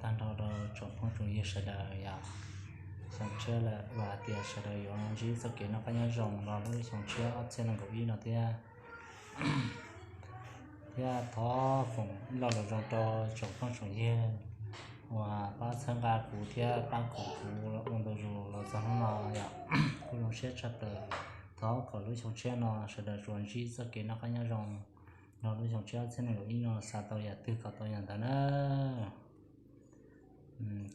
Tag nrho rau tsoom phooj tsoom ywg sawv daws yom. Xyoo tshiab lawm, vam hais tias sawv daws yuav ntsib txoj kev noj qab nyob zoo los lub xyoo tshiab ob txhiab nees nkaum ib no thiab. Thiab thov foom ib lo lus zoo rau tsoom phooj tsoom ywg uas pab txhawb nqa kuv thiab pab koom kuv ua ntu zus los txog hnub no yom. Kuv zoo siab tshaj plaws. Thov kom lub xyoo tshiab no sawv daws tsuas ntsib txoj kev noj qab nyob zoo, nrog lub xyoo tshiab ob txhiab nees nkaum ib no xav tau yam twg kom tau yam ntawd na.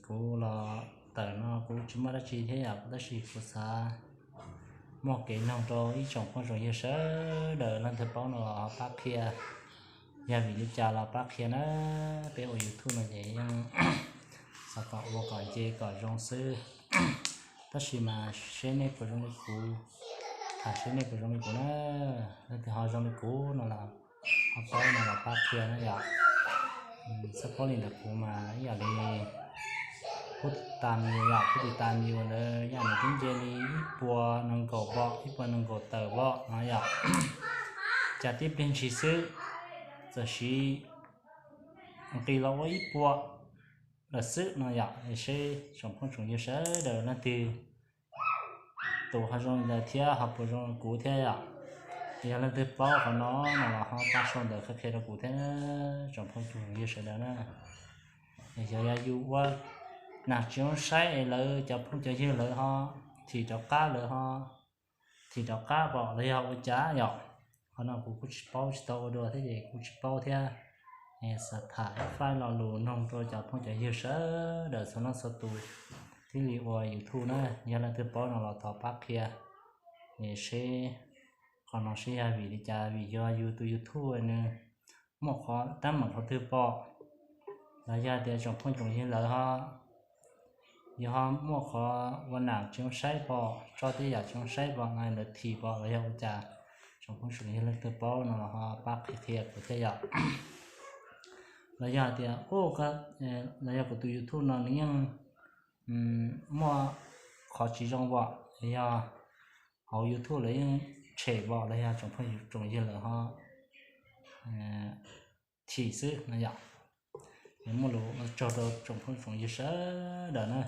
Kuv los tawm no kuv tsis muaj dab tsi thiab yom, tab sis kuv xav muaj kev noog rau ib tsoom phooj tsoom ywg sawv daws leej twg paub no los ho pab qhia. Yog vim li cas los pab qhia na. Peb ua YouTube no ces yeej xav kom ua kom nce kom zoo xwb, tab sis mas seb nej puas zoo li kuv, tham seb nej puas zoo li kuv na. Leej twg ho zoo li kuv no los ho paub no los pab qhia na yom. Txhob paub li ntawm kuv mas ib yam li phub tis tas yus yom, phub tis tas yus ntawd yam nws twb nce li ib puas nees nkaum pom, ib puas nees nkaum tawm pom no yom. Cas tib pliag ntshis xwb, txawm siv nqis los ua ib puas lawm xwb no yom. Seb tsoom phooj tsoom ywg sawv daws leej twg tus ho zoo li ntawd thiab ho puas zoo kuv thiab yom. Yog leej twg paub qhov no no los ho pab sau ntawv qhia qhia rau kuv thiab tsoom phooj tsoom ywg sawv daws na. Xyov yog yus ua nam tsis zoo saib es lawv cov phooj cov ywg lawv ho thim rov qab, lawv ho thim rov qab pom los yog ua cas yom. Qhov no kuv kuj tsis paub, tsis tau ua dua thiab ces kuj tsis paub thiab. Xav tham ib faj lo lus noog rau cov phooj cov ywg sawv daws txhua leej txhua tus thiaj li ua YouTube na. Yog leej twg paub no los thov pab qhia seb qhov no seb yog vim li cas, vim yog yus tus YouTube nws muaj qhov teeb meem qhov twg pom, los yog tias tsoom phooj tsoom ywg lawv ho yog ho muaj qhov ua nam tsis zoo saib pom, tso tej yam tsis zoo saib pom no lawv thim pom los yog ua cas, tsoom phooj tsoom ywg leej twg paub no los ho pab qhia qhia kuv thiab yom. Los yog tias, los yog kuv tus YouTube no nws yeej muaj qhov tsis zoo pom, los yog hauv YouTube lawv yeej tshem pom los yog tsoom phooj tsoom ywg lawv ho thim xwb no yom. Muaj lus ua tsaug rau tsoom phooj tsoom ywg sawv daws na.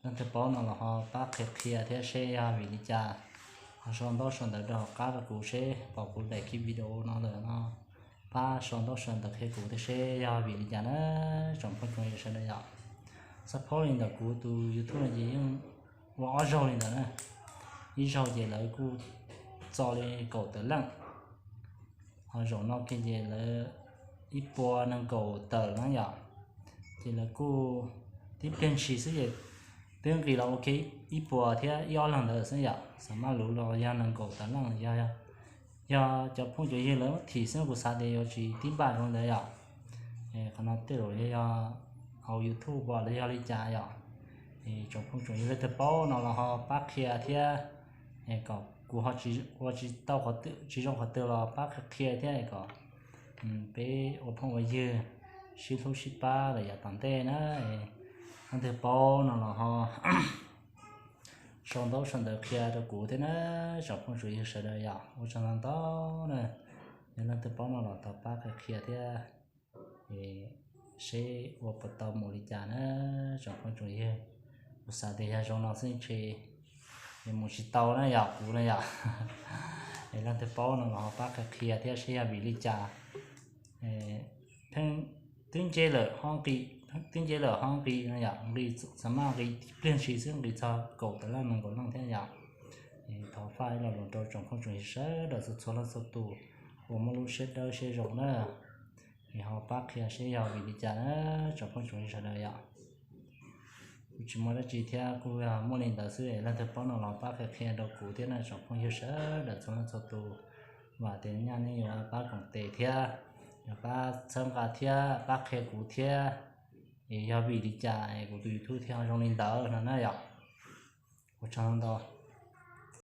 Leej twg paub no los ho pab qhia qhia thiab seb yog vim li cas. Ho sau ntaub sau ntawv rau hauv qab rau kuv seb pom kuv daim video no lawm no, pab sau ntaub sau ntawv qhia kuv thiab seb yog vim li cas na tsoom phooj tsoom ywg sawv daws yom. Xab phob li ntawm kuv tus YouTube no ces yeej ua ob zaug li ntawd na. Ib zaug ces lawv kuj txo li kaum tawm leej, ho zaum no kiag ces lawv ib puas nees nkaum tawm na yom. Ces lawv kuj tib pliag ntshis xwb ces twb nqis los ua ke ib puas thiab ib ob leeg ntawd xwb yom. Xam maj luv los yog nees nkaum tawm leej, yog cov phooj cov ywg lawv thim xwb kuv xav tias yuav tsis tib npaj zoo ntawd yom. Qhov no tej zaum yog hauv YouTube pom los yog li cas yom. Tsoom phooj tsoom ywg leej twg paub no los ho pab qhia thiab, kom kuv ho ua tsis tau, tsis zoo qhov twg los pab qhia qhia thiab kom peb ua phooj ua ywg sib hlub sib pab lawm yav tom ntej na. Leej twg paub no los ho sau ntaub sau ntawv qhia rau kuv thiab na, tsoom phooj tsoom ywg sawv daws yom. Ua tsaug ntau ntau na. Yog leej twg paub no los thov pab qhia qhia thiab, seb ua puas tau mus li cas na, tsoom phooj tsoom ywg. Kuv xav tias yog zoo no xwb ntshe mus tsis tau na yom, kuv na yom. Es leej twg paub no los ho pab qhia qhia thiab seb yog vim li cas. Pheej twb nce lawm ho nqis, twb nce lawm ho nqis no yom, nqis xam maj nqis pliag ntshis xwb nqis txog kaum tawm leej nees nkaum leej thiab yom. Thov faj ib lo lus rau tsoom phooj tsoom ywg sawv daws txhua txhua leej txhua tus uas muaj lub siab dawb siab zoo na. Es ho pab qhia seb yog vim li cas na, tsoom phooj tsoom ywg sawv daws yom. Kuv tsis muaj dab tsi thiab kuj yog muaj li ntawd xwb, leej twg paub no los pab qhia qhia rau kuv thiab na tsoom phooj ywg sawv daws txhua leej txhua tus. Vam tias nyaj nej yuav pab koom tes thiab, yuav pab txhawb nqa thiab pab qhia kuv thiab. Es yog vim li cas es kuv tus YouTube thiaj zoo li ntawd no na yom. Ua tsaug ntau.